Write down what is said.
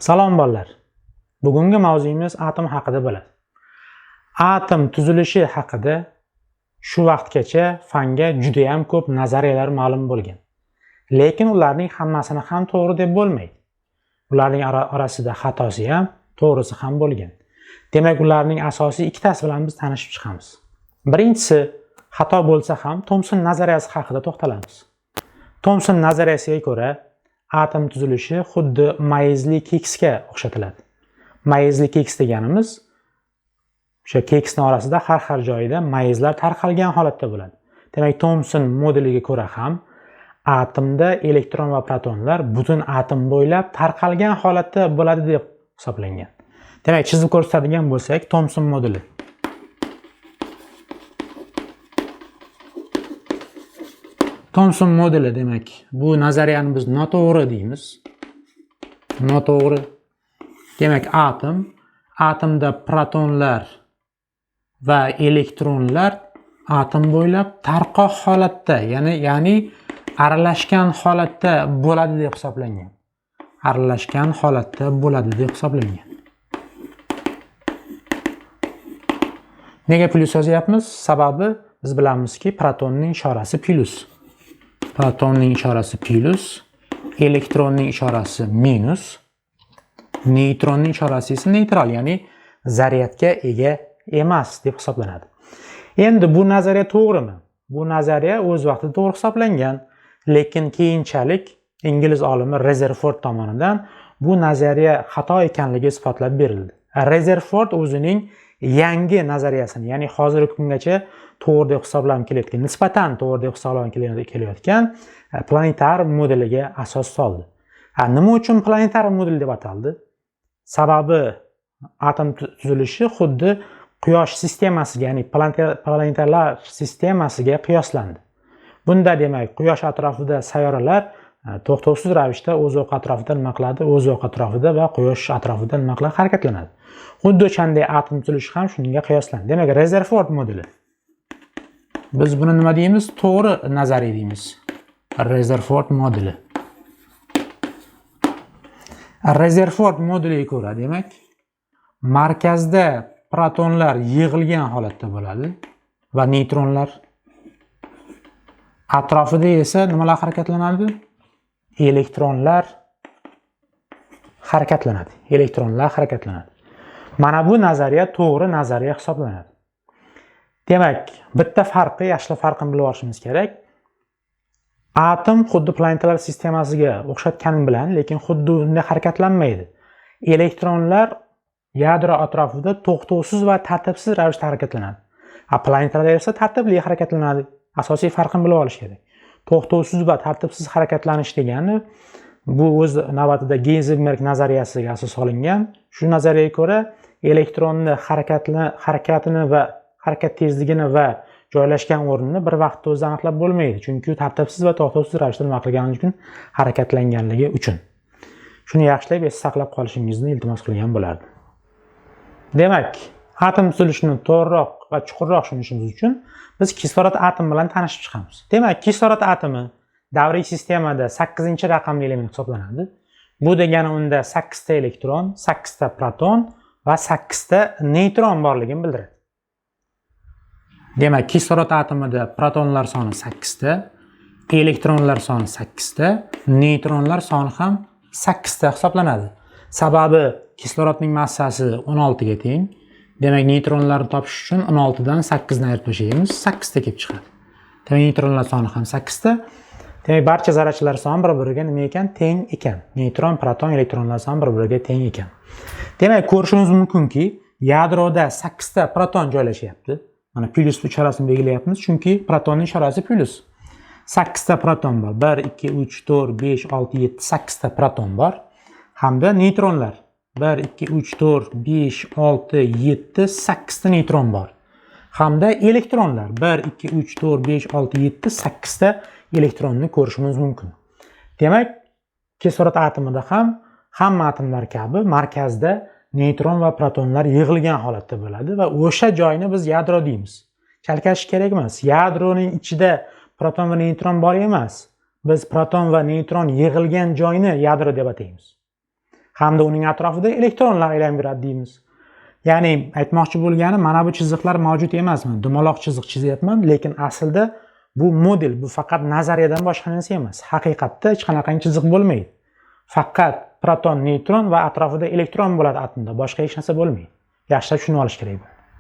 Salom bolalar. Bugungi mavzuyimiz atom haqida bo'ladi. Atom tuzilishi haqida shu vaqtgacha fanga juda ham ko'p nazariyalar ma'lum bo'lgan. Lekin ularning hammasini ham to'g'ri deb bo'lmaydi. Ularning orasida xatosi ham, to'g'risi ham bo'lgan. Demak, ularning asosiy ikkitasi bilan biz tanishib chiqamiz. Birinchisi xato bo'lsa ham Thomson nazariyasi haqida to'xtalamiz. Thomson nazariyasiga ko'ra atom tuzilishi xuddi mayizli keksga o'xshatiladi. Mayizli keks deganimiz o'sha keksning orasida har xil joyida mayizlar tarqalgan holatda bo'ladi. Demak, Thomson modeliga ko'ra ham atomda elektron va protonlar butun atom bo'ylab tarqalgan holatda bo'ladi deb hisoblangan. Demak, chizib ko'rsatadigan bo'lsak, Thomson modeli. Thomson modeli demak, bu nazariyani biz noto'g'ri deymiz. Noto'g'ri. Demak, atomda protonlar va elektronlar atom bo'ylab tarqoq holatda, ya'ni aralashgan holatda bo'ladi deb hisoblangan. Aralashgan holatda bo'ladi deb hisoblangan. Nega plyus yozyapmiz? Sababi biz bilamizki, protonning ishorasi plyus. Protonning ishorasi plyus, elektronning ishorasi minus, neytronning ishorasi esa neytral, ya'ni zaryadga ega emas deb hisoblanadi. Endi bu nazariya to'g'rimi? Bu nazariya o'z vaqtida to'g'ri hisoblangan, lekin keyinchalik ingliz olimi Rezerford tomonidan bu nazariya xato ekanligi isbotlab berildi. Rezerford o'zining yangi nazariyasini, ya'ni hozirgi kungacha to'g'ri deb hisoblanib kelayotgan, nisbatan to'g'ri deb hisoblanib kelayotgan planetar modeliga asos soldi. Nima uchun planetar model deb ataldi? Sababi atom tuzilishi xuddi Quyosh sistemasiga, ya'ni planetalar sistemasiga qiyoslandi. Bunda demak, Quyosh atrofida sayyoralar to'xtovsiz ravishda o'z o'qi atrofida nima qiladi? O'z o'qi atrofida va Quyosh atrofida nima qiladi? Harakatlanadi. Xuddi o'shanday atom tuzilishi ham shunga qiyoslandi. Demak, Rezerford modeli. Biz buni nima deymiz? To'g'ri nazariya deymiz. Rezerford modeli. Rezerford modeliga ko'ra, demak, markazda protonlar yig'ilgan holatda bo'ladi va neytronlar, atrofida esa nimalar harakatlanadi? Elektronlar harakatlanadi. Elektronlar harakatlanadi. Mana bu nazariya to'g'ri nazariya hisoblanadi. Demak, bitta farqi, yaxshilab farqini bilib olishimiz kerak. Atom xuddi planetalar sistemasiga o'xshatgani bilan, lekin xuddi unday harakatlanmaydi. Elektronlar yadro atrofida to'xtovsiz va tartibsiz ravishda harakatlanadi. Planetalar esa tartibli harakatlanadi. Asosiy farqini bilib olish kerak. To'xtovsiz va tartibsiz harakatlanish degani bu o'z navbatida Geyzenberg nazariyasiga asos olingan. Shu nazariyaga ko'ra elektronni harakatini va harakat tezligini va joylashgan o'rnini bir vaqtda o'zida aniqlab bo'lmaydi, chunki tartibsiz va to'xtovsiz ravishda nima qilgani uchun, harakatlanganligi uchun. Shuni yaxshilab esda saqlab qolishingizni iltimos qilgan bo'lardim. Demak, atom tuzilishini to'g'riroq va chuqurroq tushunishimiz uchun biz kislorod atomi bilan tanishib chiqamiz. Demak, kislorod atomi davriy sistemada 8-raqamli element hisoblanadi. Bu degani unda 8 ta elektron, 8 ta proton va 8 ta neytron borligini bildiradi. Demak, kislorod atomida protonlar soni 8 ta, elektronlar soni 8 ta, neytronlar soni ham 8 ta hisoblanadi. Sababi kislorodning massasi 16 ga teng. Demak, neytronlarni topish uchun 16 dan 8 ni ayirib tashlaymiz, 8 ta kelib chiqadi. Demak, neytronlar soni ham 8 ta. Demak, barcha zarrachalar soni bir-biriga nima ekan? Teng ekan. Neytron, proton, elektronlar soni bir-biriga teng ekan. Demak, ko'rishimiz mumkinki, yadroda 8 ta proton joylashyapti. Mana plyus ishorasini belgilayapmiz, chunki protonning ishorasi plyus. 8 ta proton bor. 1, 2, 3, 4, 5, 6, 7, 8 ta proton bor. Hamda neytronlar. 1, 2, 3, 4, 5, 6, 7, 8 ta neytron bor. Hamda elektronlar. 1, 2, 3, 4, 5, 6, 7, 8 ta elektronni ko'rishimiz mumkin. Demak, kislorod atomida ham hamma atomlar kabi markazda neytron va protonlar yig'ilgan holatda bo'ladi va o'sha joyni biz yadro deymiz. Chalkashish kerak emas. Yadroning ichida proton va neytron bor emas. Biz proton va neytron yig'ilgan joyni yadro deb ataymiz. Hamda uning atrofida elektronlar aylanib yuradi deymiz. Ya'ni aytmoqchi bo'lganim, mana bu chiziqlar mavjud emasmi? Dumaloq chiziq chizyapman, lekin aslida bu model, bu faqat nazariyadan boshqa narsa emas. Haqiqatda hech qanaqangi chiziq bo'lmaydi. Faqat proton, neytron va atrofida elektron bo'ladi atomda, boshqa hech narsa bo'lmaydi. Yaxshilab tushunib olish kerak bu.